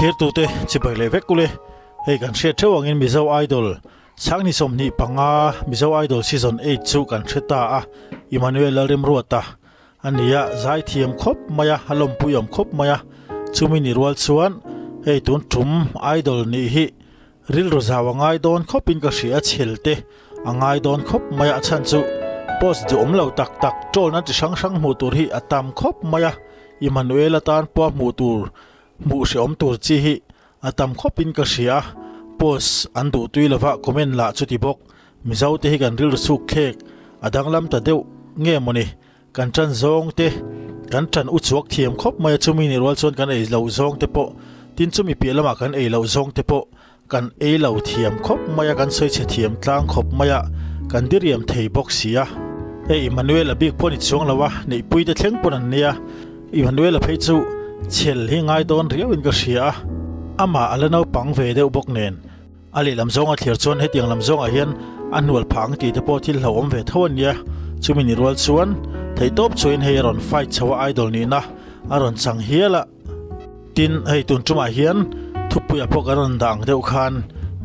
Thlirtute chibai leh vek ule, hei kan hriat theuh angin Mizo Idol Sangni 25 Mizo Idol Season 8 chu kan hre ta a, Emmanuel Lalremruata a ni a, zaithiam khawp mai a, a lawmpui awm khawp mai a, chumi ni rual chuan hei tun tum Idol nih hi Rilru zau a ngai dawn khawpin ka hria a chhel te a ngai dawn khawp mai a, a chhan chu post duhawm lo tak tak troll na chi hrang hrang hmuh tur hi a tam khawp mai a, Immanuel atan pawha hmuh tur hmuh hrehawm tur chi hi a tam khawpin ka hria a, post an duh tui lova comment lah chuti bawk, Mizo te hi kan rilru chhuk thlek a danglam ta deuh nge mawni Kan ṭan zawng te, kan ṭan u chhuak thiam khawp mai a, chumi nih rual chuan kan ei loh zawng te pawh, tin chumi piah lamah kan ei loh zawng te pawh kan ei lo thiam khawp mai a, kan sawi chhe thiam tlang khawp mai a, kan diriam thei bawk si a. Hei Emmanuel-a bik pawh ni chuang lo a, neihpui te thleng pawn an nia, Emmanuel-a phei chu chhel hi ngai dawn riauin ka hria a, amah a la naupang ve deuh bawk nen. A lehlam zawnga thlir chuan hetiang lam zawngah hian a hnual phah ang tih te pawh thil hlauhawm ve tho a nia. Chumi ni rual chuan theihtawp chuain hei a rawn fight chho a idol nihna a rawn chang hial a. Tin, hei tun tumah hian thupuiah pawh kan rawn dah ang deuh khan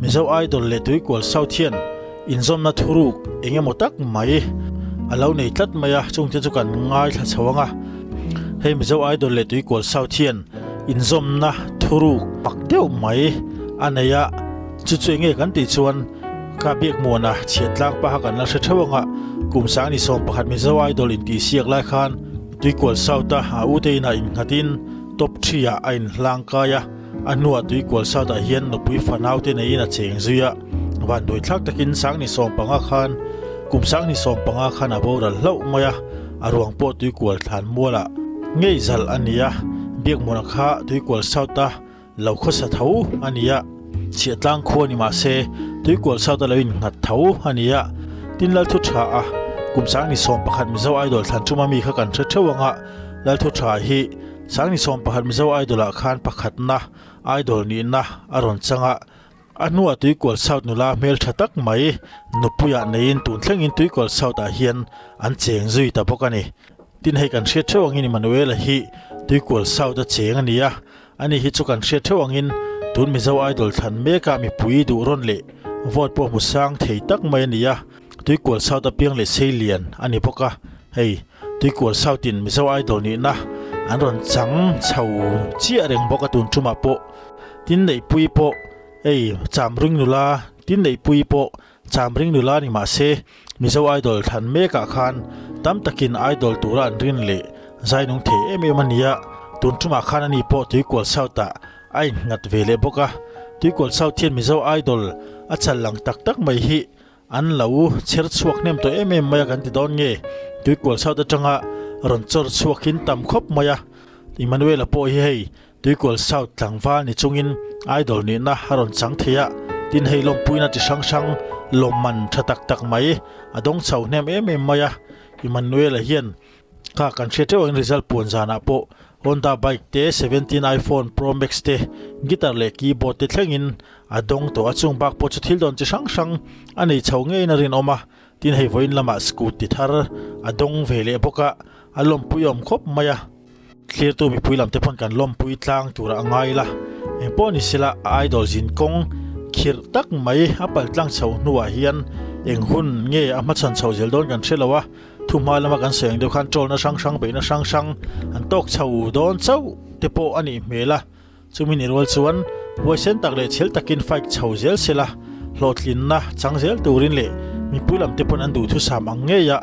Mizo Idol leh Tuikual South hian inzawmna thuruk eng emaw tak mai a lo nei tlat mai a, chungte chu kan ngaithla chho ang a. Hei Mizo Idol leh Tuikual South hian inzawmna thuruk pak deuh mai a nei a, chu chu enge kan tih chuan ka Biakmuana chhiat tlang paha kan la hre theuh anga kum sangni 11 Mizo Idol intihsiak lai khan Tuikual South a a ute inah innghatin Top 3 ah a inhlang kai a, a hnuah Tuikual South ah hian nupui fanau te neiin a cheng zui a, vanduai thlak takin sangni 15 khan kum sangni 15 khan a boral hlauh mai a, a ruang pawh Tuikual thlan mualah ngei zalh a ni a, Biakmuana kha Tuikual South a lo khawsa tho a ni a, chhiahtlang khua ni mah se Tuikual South a lo innghat tho a ni a, tin Lalthu tha a kum sangni 11 Mizo Idol thlan chuma mi kha kan hre theuh ang a, Lalthu tha hi sangni 11 Mizo Idol ah khan pakhatna Idol nihna a rawn chang a, A hnuah Tuikual South nula hmel tha tak mai nupuiah neiin tun thlengin Tuikual South ah hian an cheng zui ta bawk a ni. Tin hei kan hriat theuh angin Emmanuela hi Tuikual South a cheng a ni a, ani hi chu kan hriat theuh angin tun Mizo Idol thlan mekah mipui duh rawn leh vote pawh hmu sang thei tak mai a ni a, Tuikual South apiang leh sei lian a ni bawk a, hei Tuikual South in Mizo Idol nihna an rawn chang chho chiah reng bawk a tun tumah pawh. Tin neihpui pawh ei Chamring nula tin neihpui pawh Chamring nula ni mah se Mizo Idol thlan mekah khan tam takin Idol tura an rin leh zai nung thei em em a nia. Tun tumah khan ani pawh Tuikual South ah a innghat ve leh bawk a. Tuikual South hian Mizo Idol a chal lang tak tak mai hi An lo chher chhuak hnem tawh em em mai a kan ti dawn nge? Tuikual South atanga rawn chawr chhuakin tam khawp mai a, Emmanuel-a pawh hi hei Tuikual South tlangval ni chungin Idol nihna a rawn chang thei a, tin hei lawmpuina chi hrang hrang lawmman tha tak tak mai a dawng chho hnem em em mai a, Emmanuel-a hian Kha kan hria teuh ang result puan zanah pawh Honda bike te, 17 iPhone Pro Max te, guitar leh keyboard te thlengin a dawng tawh a, chung bak pawh chu thil dawn chi hrang hrang a nei chho ngeiin a rinawm a, tin hei vawiin lamah scooty thar a dawng ve leh bawk a, a lawmpui awm khawp mai a. Thlirtu mipui lam te pawn kan lawmpui tlang turah a ngai la, engpawh ni sela a idol zin kawng khirh tak mai a pal tlang chho hnuah hian eng hun nge a hmachhawn chho zel dawn kan hre lo a, Thuhma lama kan sawi ang deuh khan trollna hrang hrang beihna hrang hrang an tawk chho dawn chauh te pawh a nih hmel a, chumi ni rual chuan huaisen tak leh chhel takin fight chho zel sela hlawhtlinna chang zel turin leh mipui lam te pawn an duhthusam ang ngei a,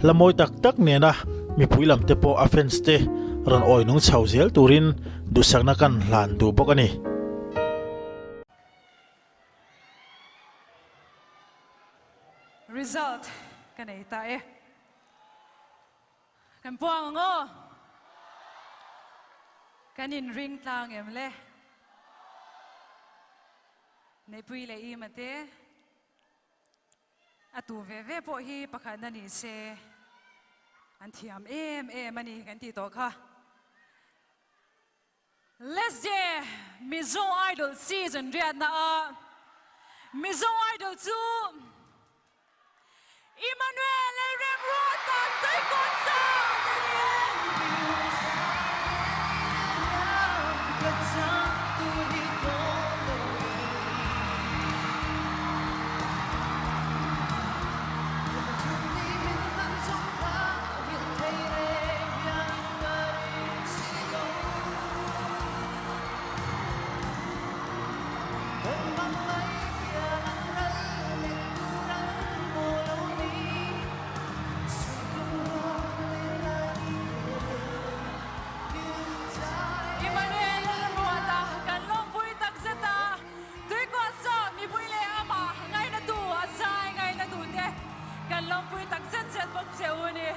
hla mawi tak tak nena mipui lam te pawh a fans te rawn awi nung chho zel turin duhsakna kan hlan duh bawk a ni. Result ka nei ta e. Kan puang ang aw. Kan in ring tlang em le. Neihpui leh Ima te a tu ve ve pawh hi pakhatna ni se an thiam em em a ni kan tih tawh kha. Let's je Mizo Idol season riatna a Mizo Idol chu Emmanuel Lalremruata Tuikawt Sound a ni e. Emmanuel Lalruata kan lawmpui takzet a, tuikuah zawk mipui leh amah ngainatu a zai ngainatu te kan lawmpui takzet zet bawk che u ni.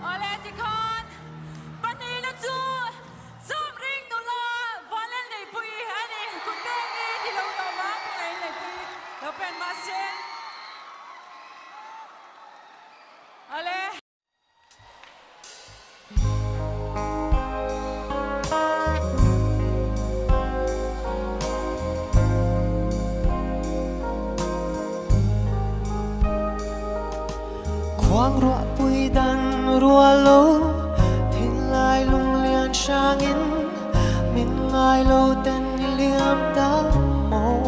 Awle tikhan pahnihna chu Chawmring nula Vanlal Neihpui a ni. Kut peng i ti lo tawh mah Vanlal Neihpui lo pen mahse. Awle. Khuang ruahpui dan rual lo thinlai lunglian hrangin min ngai lo ten i liam ta maw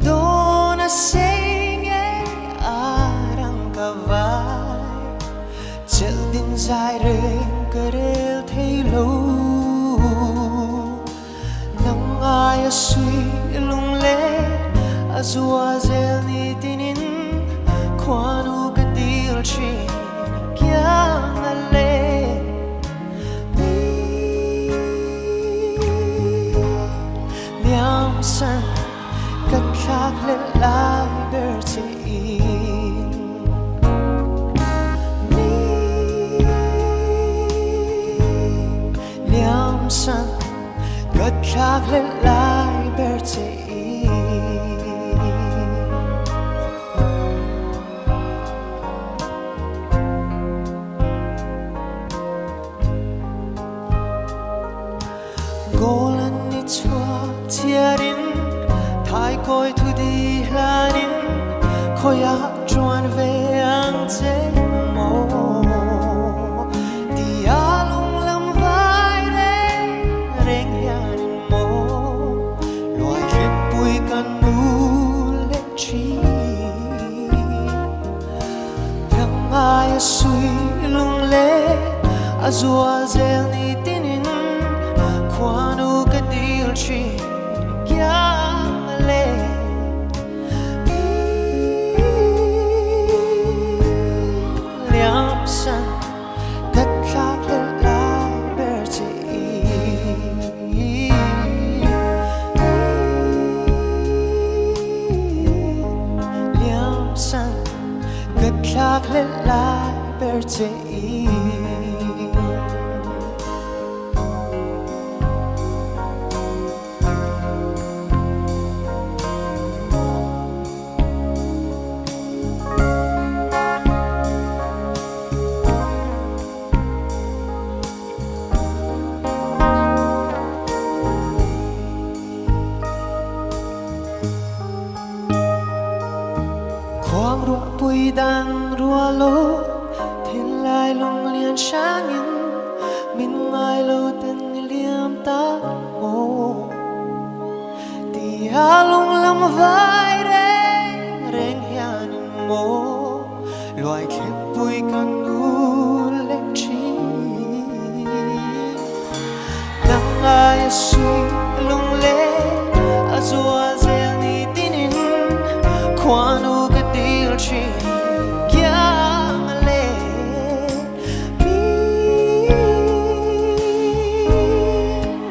Dawn a sei nge a rang ka vai chelh din zai reng ka rel thei lo Nang aia sui lunglen a zua zel ni tinin khuanu ka dil thin kiang a len ni liam san ka thlak hlelh lai ber che in ni liam san ka thlak hlelh lai ber che in. Goal an ni chhuak chiarin thaikawi thu di hlanin khawiah chuan ve ang che maw tia lunglam vai reng reng hianin maw luai thlipui kan nu leh thin Nang aia sui lung leh a zual zel ni tinin khuanu ka dil thin kiang a leh ni liam san ka thlak hlelh lai ber che i liam san Ka thlak hlelh lai ber che i. Khuang ruahpui dan rua lo thinlai lunglian hrangin min ngai lo ten i liam ta maw tia lunglam vai reng reng hianin maw luai thlipui kan nu leh thin nang aia sui lunglen a zual zel ni tinin khuanu ka dil thin kiang a len mi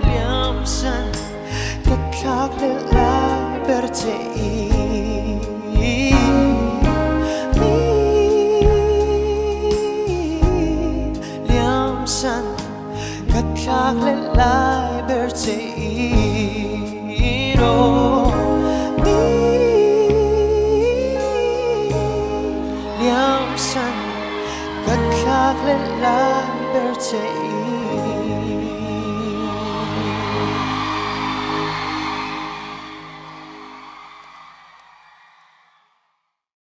liam san ka thlak hlelh lai ber che i mi liam san ka thlak hlelh lai ber che i ro mi liam san ka thlak hlelh lai ber che i.